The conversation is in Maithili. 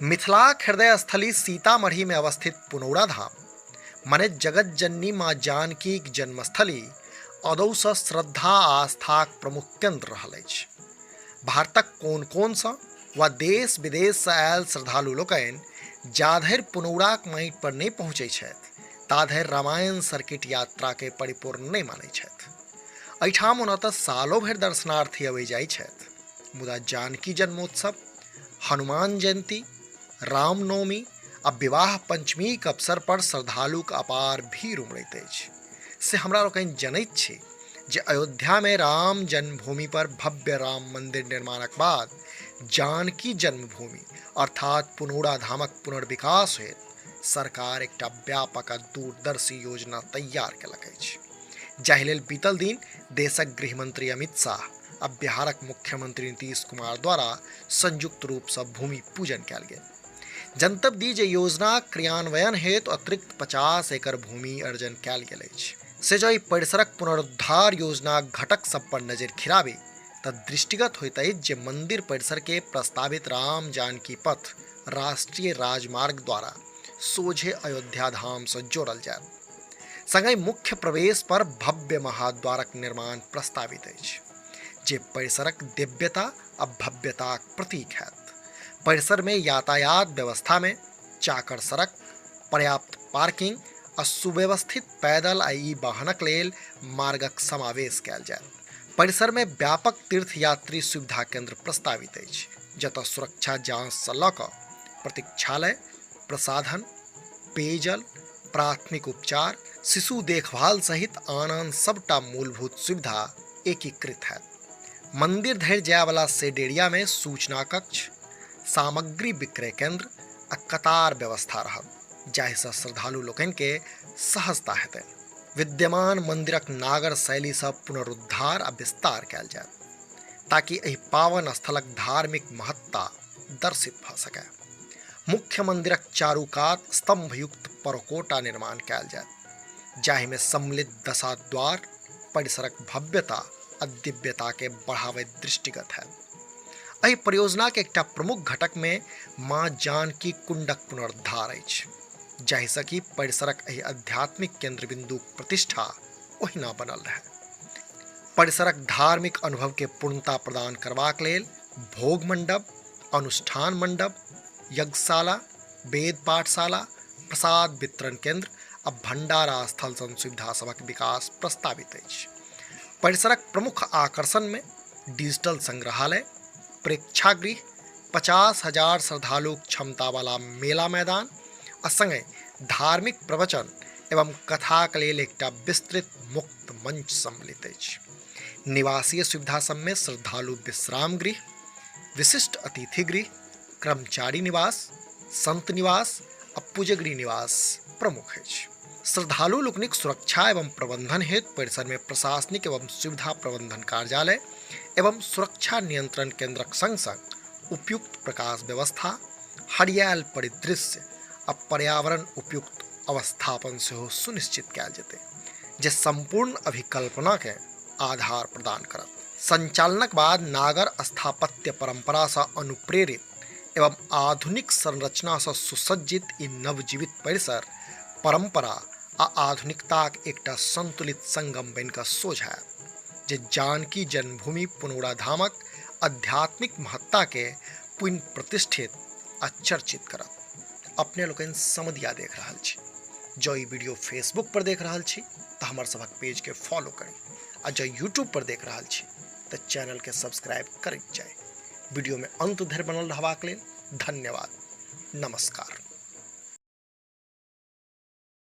मिथिलाक हृदय स्थली सीतामढ़ी में अवस्थित पुनौरा धाम मने जगत जननी माँ जानकीक जन्मस्थली अदौसँ श्रद्धा आ आस्थाक प्रमुख केंद्र रहल अछि। भारतक कोन कोनसँ वा देश विदेशसँ आयल श्रद्धालु लोकनि जाधरि पुनौराक माटि पर नहि पहुँचै छथि ताधरि रामायण सर्किट यात्राके परिपूर्ण नहि मानै छथि। एहिठाम ओना तऽ सालो भरि दर्शनार्थी अबै जाइ छथि, मुदा जानकी जन्मोत्सव, हनुमान जयंती, रामनवमी आ विवाह पंचमीक अवसर पर श्रद्धालुक अपार भीड़ उमड़ैत अछि। से हमरा लोकनि जनैत छी जे अयोध्यामे राम जन्मभूमि पर भव्य राम मंदिर निर्माणक बाद जानकी जन्मभूमि अर्थात पुनौरा धामक पुनर्विकास हेतु सरकार एकटा व्यापक आ दूरदर्शी योजना तैयार केलक अछि, जाहि लेल बीतल दिन देशक गृहमंत्री अमित शाह आ बिहारक मुख्यमंत्री नीतीश कुमार द्वारा संयुक्त रूपसँ भूमि पूजन कयल गेल। जनतब दी जे योजनाक क्रियान्वयन हेतु अतिरिक्त 50 एकड़ भूमि अर्जन कयल गेल अछि। से जँ एहि परिसरक पुनरुद्धार योजनाक घटक सब पर नजरि खिराबी तऽ दृष्टिगत होइत अछि जे मंदिर परिसर के प्रस्तावित राम जानकी पथ राष्ट्रीय राजमार्ग द्वारा सोझे अयोध्या धाम सँ जोड़ल जायत। संगहि मुख्य प्रवेश पर भव्य महाद्वारक निर्माण प्रस्तावित अछि, जे परिसरक दिव्यता आ भव्यताक प्रतीक हैत। परिसर में यातायात व्यवस्था में चाकर सड़क, पर्याप्त पार्किंग आ सुव्यवस्थित पैदल आ ई वाहनक लेल मार्गक समावेश कयल जायत। परिसर में व्यापक तीर्थ यात्री सुविधा केंद्र प्रस्तावित अछि, जतय सुरक्षा जांच सँ लऽ कऽ प्रतीक्षालय, प्रसाधन, पेयजल, प्राथमिक उपचार, शिशु देखभाल सहित आन आन सबटा मूलभूत सुविधा एकीकृत हैत। मंदिर धरि जायवला शेड एरिया में सूचना कक्ष, सामग्री विक्रय केंद्र आ कतार व्यवस्था रहत, जाहिसँ श्रद्धालु लोकनि के सहजता हेतनि। विद्यमान मंदिरक नागर शैलीसँ पुनरुद्धार आ विस्तार कयल जायत, ताकि एहि पावन स्थलक धार्मिक महत्ता दर्शित भऽ सकय। मुख्य मंदिरक चारू कात स्तंभयुक्त परकोटा निर्माण कयल जायत, जाहिमे सम्मिलित दशाद्वार परिसरक भव्यता आ दिव्यता के बढ़ाबैत दृष्टिगत हैत। एहि परियोजनाक एकटा प्रमुख घटक में मां जानकी कुंडक पुनरुद्धार अछि, जाहिसँ कि परिसरक एहि आध्यात्मिक केंद्र बिंदुक प्रतिष्ठा ओहिना बनल रहय। परिसरक धार्मिक अनुभव के पूर्णता प्रदान करबाक लेल भोग मंडप, अनुष्ठान मंडप, यज्ञशाला, वेद पाठशाला, प्रसाद वितरण केंद्र आ भंडारा स्थल सन सुविधा सभक विकास प्रस्तावित अछि। परिसरक प्रमुख आकर्षण में डिजिटल संग्रहालय, प्रेक्षागृह, 50,000 श्रद्धालु क्षमता वाला मेला मैदान आ संगहि धार्मिक प्रवचन एवं कथाक लेल एकटा विस्तृत मुक्त मंच सम्मिलित अछि। निवासीय सुविधा सब में श्रद्धालु विश्राम गृह, विशिष्ट अतिथि गृह, कर्मचारी निवास, संत निवास आ पुजगरी निवास प्रमुख अछि। श्रद्धालु लोकनिक सुरक्षा एवं प्रबंधन हेतु परिसर में प्रशासनिक एवं सुविधा प्रबंधन कार्यालय एवं सुरक्षा नियंत्रण केंद्रक संग संग उपयुक्त प्रकाश व्यवस्था, हरियाल परिदृश्य आ पर्यावरण उपयुक्त अवस्थापन सेहो सुनिश्चित कयल जेतै, जे संपूर्ण अभिकल्पना के आधार प्रदान करत। संचालनक बाद नागर स्थापत्य परंपरा सँ अनुप्रेरित एवं आधुनिक संरचना सँ सुसज्जित ई नवजीवित परिसर परंपरा आ आधुनिकताक एकटा संतुलित संगम बनि कऽ सोझा आयत, जे जानकी जन्मभूमि पुनौरा धामक आध्यात्मिक महत्ता के पुनः प्रतिष्ठित आ चर्चित करत। अपने लोकनि समदिया देख रहल छी। जँ ई वीडियो फेसबुक पर देख रहल छी तऽ हमर सभक पेज के फॉलो करी आ जँ यूट्यूब पर देख रहल छी तऽ चैनल के सब्सक्राइब करैत जाय। वीडियो में अंत धरि बनल रहबाक लेल धन्यवाद। नमस्कार।